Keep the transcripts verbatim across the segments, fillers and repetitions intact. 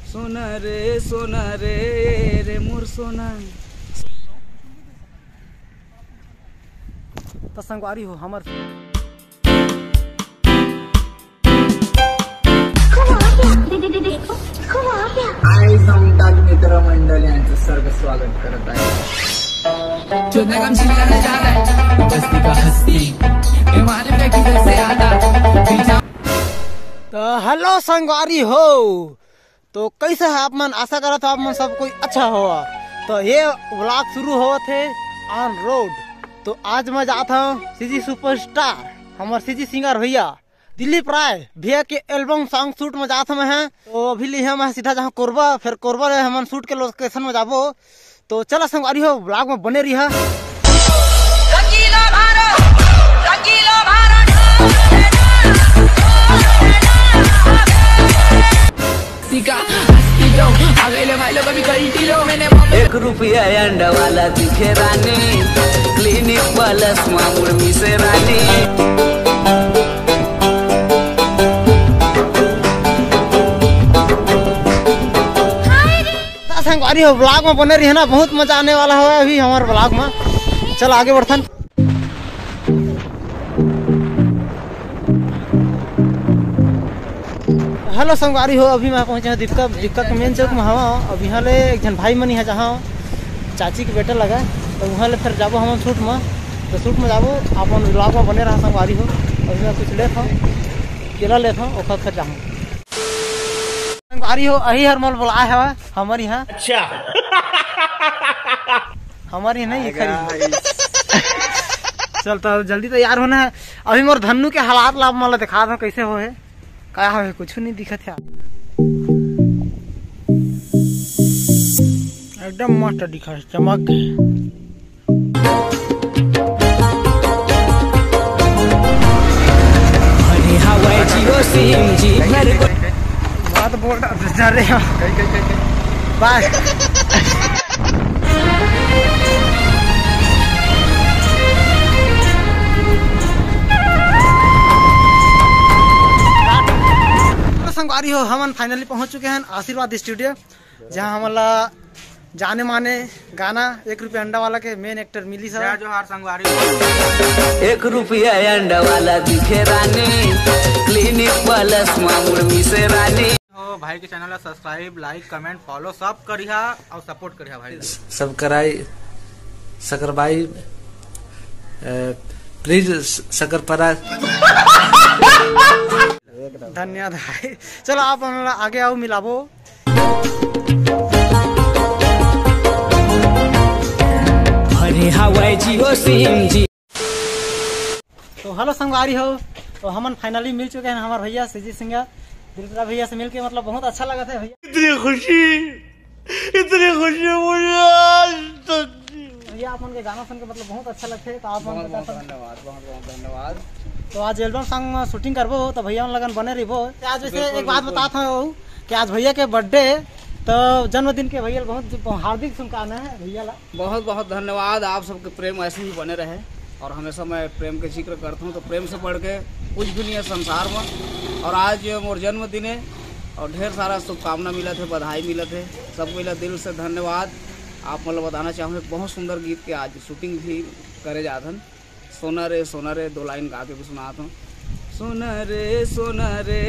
सोना रे, सोना रे, रे मोर सोना। त संगवारी हो, हमर आई संतान मित्रमंडळ यांचं सर्व स्वागत करत आहे. चुना कम चिल्लाना चाहता है, बस्ती का हस्ती, ये मालूम है किधर से आता, पीछा। त हेलो संगवारी हो, तो कैसे है आप मन? आशा करत हो आप मन सब कोई अच्छा हो। तो ये व्लॉग शुरू होवत हे ऑन रोड। तो आज मैं जात हूँ सीजी सुपरस्टार, हमर सीजी सिंगर भैया दिलीप राय भैया के एल्बम सॉन्ग शूट में जात हूँ मैं। तो अभी ले हम सीधा जहाँ कोरबा, फिर कोरबा ले हमन शूट के लोकेशन में जाबो। तो चला संगवारी हो, व्लॉग में बने रहिहा। रंगीला भारत, रंगीला भारत। एक रुपया अंडा वाला दिखे रानी, क्लिनिक प्लस मामूल मिसे रानी। त संगवारी हो, व्लॉग में बने रहिहा ना, बहुत मजा आने वाला हवे अभी हमर व्लॉग में। चल आगे बढ़थन। हेलो संगवारी हो, अभी मैं पहुंचे हूँ दीपका, दीपका के मेन चौक में हवा। अब यहाँ ले एक झन भाई मन यहाँ जहाँ चाची के बेटा लगा, तो वहाँ ले फिर जाबो हमन शूट में। तो शूट में जाबो, आप मन व्लॉग में बने रहा संगवारी हो। अभी मैं कुछ लेत हूँ, केला लेत हूँ, ओखर फिर जाहूँ। संगवारी हो, अही हर मोल बोलाए हवा हमर यहाँ। अच्छा। हमर यहाँ नहीं, ये खरी। चल तो जल्दी तैयार होना है। अभी मोर धन्नू के हालात ला आप मन ला दिखा दो, कैसे हो है, का हो है, कुछ नहीं दिखत है। एकदम मस्त दिखा है, चमक गए। अरे हवाई जियो सिम जी भर को बात बोल रहा था, जा रहे हो। बाय। संगवारी हो, हमन फाइनली पहुंच चुके हैं आशीर्वाद स्टूडियो, जहां हमन ला जाने माने गाना एक रुपया अंडा वाला के मेन एक्टर मिली सब। जय जोहार संगवारी। एक रुपया अंडा वाला दिखे रानी, क्लिनिक प्लस मामूल मिसे रानी। हो भाई के चैनल ला सब्सक्राइब, लाइक, कमेंट, फॉलो सब करिहा और सपोर्ट करिहा भाई। सब कराई सकरबाई, प्लीज सकरपरा। धन्यवाद भाई। चलो आप मन ला आगे आओ मिलाबो। अरे हवाई जियो सिम जी। तो हेलो संगवारी हो, तो हमन फाइनली मिल चुके हैं हमारे भैया सीजी सिंगर दिलप्रिया भैया से मिलके, मतलब बहुत अच्छा लगा था भैया। इतनी खुशी, इतनी खुशी मुझे आज तक। भैया आप मन के गाना सुन के मतलब बहुत अच्छा लगथे, तो आप मन बहुत बहुत धन्यवाद, बहुत बहुत धन्यवाद। तो आज एल्बम सॉन्ग में शूटिंग करबो, तो भैया मन लगन बने रहिबो। आज वैसे एक बात बताता हूँ कि आज भैया के बर्थडे, तो जन्मदिन के भैया बहुत हार्दिक शुभकामनाएं है भैया ला। बहुत बहुत धन्यवाद, आप सबके प्रेम ऐसे ही बने रहे और हमेशा मैं प्रेम के जिक्र करता हूँ तो प्रेम से बढ़ के कुछ भी नहीं है संसार में। और आज मोर जन्मदिन है और ढेर सारा शुभकामना मिलत है, बधाई मिलत है, सब कोई ला दिल से धन्यवाद। आप मतलब बताना चाहूँगा, एक बहुत सुंदर गीत के आज शूटिंग भी करे जात हन। सोना रे सोना रे दो लाइन गा के भी सुनात हूँ। सोना रे सोना रे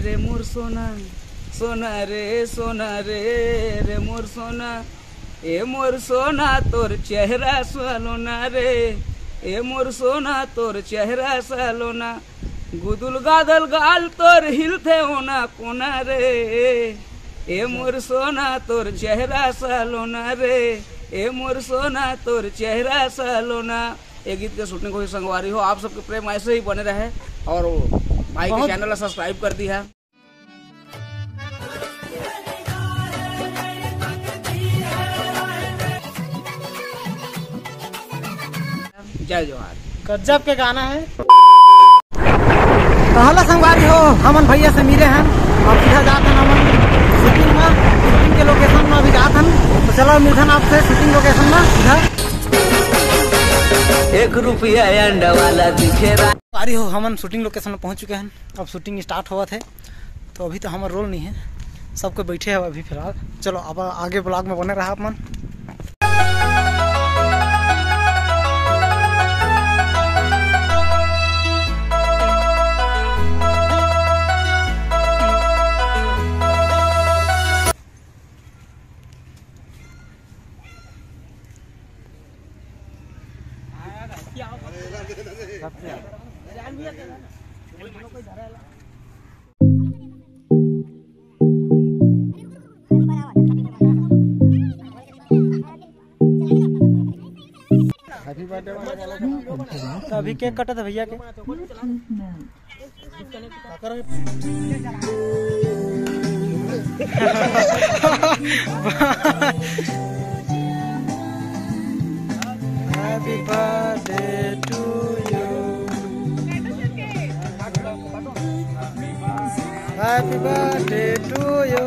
रे मोर सोना, सोना रे सोना रे रे मोर सोना, ए मोर सोना तोर चेहरा सलोना रे, ए मोर सोना तोर चेहरा सलोना, गुदुल गादल गाल तोर हिलथे ओना कोना रे, ए मोर सोना तोर चेहरा सलोना रे, ए मोर सोना तोर चेहरा सलोना। ये गीत के शूटिंग होही संगवारी हो, आप सबके प्रेम ऐसे ही बने रहे और भाई के बहुत चैनल ला सब्सक्राइब कर दिहा। जय जोहार। गजब के गाना है। तो हेलो संगवारी हो, हमन भैया से मिले हन, अब सीधा जात हन हमन शूटिंग में, शूटिंग के लोकेशन में अभी जात हन। तो चलो मिलथन आपसे शूटिंग लोकेशन में सीधा। एक रुपया अंडा वाला दिखे रा- संगवारी हो, हमन शूटिंग लोकेशन में पहुंच चुके हन, अब शूटिंग स्टार्ट होवत है। तो अभी तो हमर रोल नहीं है, सबको बैठे हवे अभी फिलहाल। चलो, अब आगे vlog में बने रहा आप मन। अभी केक कटत हे भैया के। Happy birthday to you. Happy birthday to you.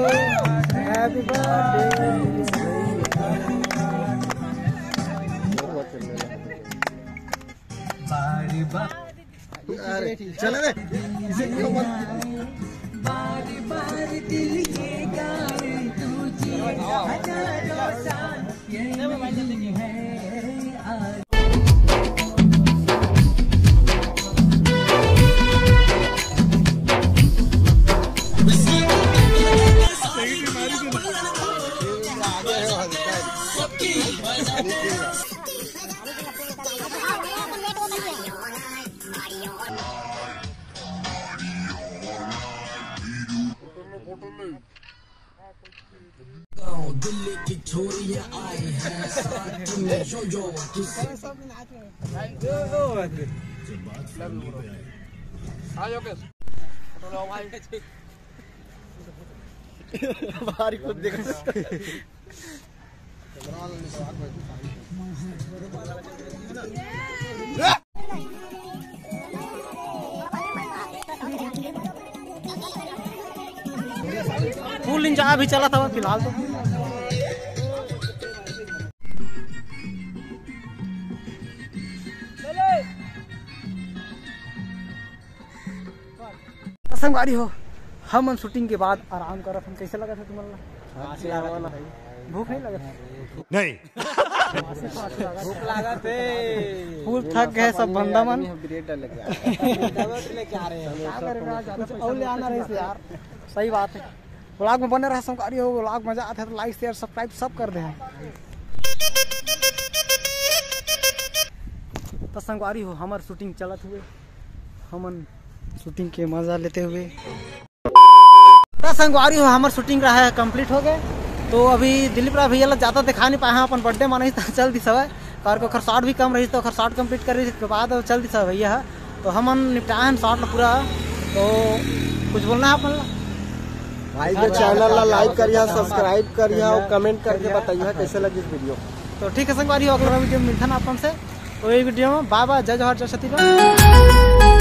Happy birthday. अरे, चले रे। गाँव दिल्ली की छोरियां आई हैं साथ में, यो यो किस बाहर ही खुद देख। Full enjoy अभी चलत हवे फिलहाल तो। संगवारी हो, हमन shooting के बाद आराम करत हन। कैसे लगत हे तुमन ला? भूख नहीं लगत हे? नहीं। भूख लागत हे। Full थक गए सब बंदा मन। कुछ और ले आना रहिस यार। सही बात हे। Vlog में बने रहा संगवारी हो, vlog मजा आथे तो like, share, subscribe सब कर दे। तो संगवारी हो, हमर shooting चलत हुए, हमन shooting के मजा लेते हुए। तो संगवारी हो, हमर shooting रहा हे, complete हो गए। तो अभी दिलीप राय भैया ला ज्यादा दिखा नहीं पाए हन, अपन birthday मनाइस त चल दिस हवय, काबर के ओखर shot भी कम रहिस, तो ओखर shot complete कर रहिस, के बाद चल दिस हवय भैया ह। तो हमन निपटाए हन shot ला पूरा। तो कुछ बोलना हे अपन ला? भाई के channel ला like करिहा, subscribe करिहा और comment करके बताइहा कैसे लगिस video। तो ठीक हे संगवारी हो, अगला video में मिलथन अपन से। तो ये video में bye bye, जय जोहार, जय छत्तीसगढ़।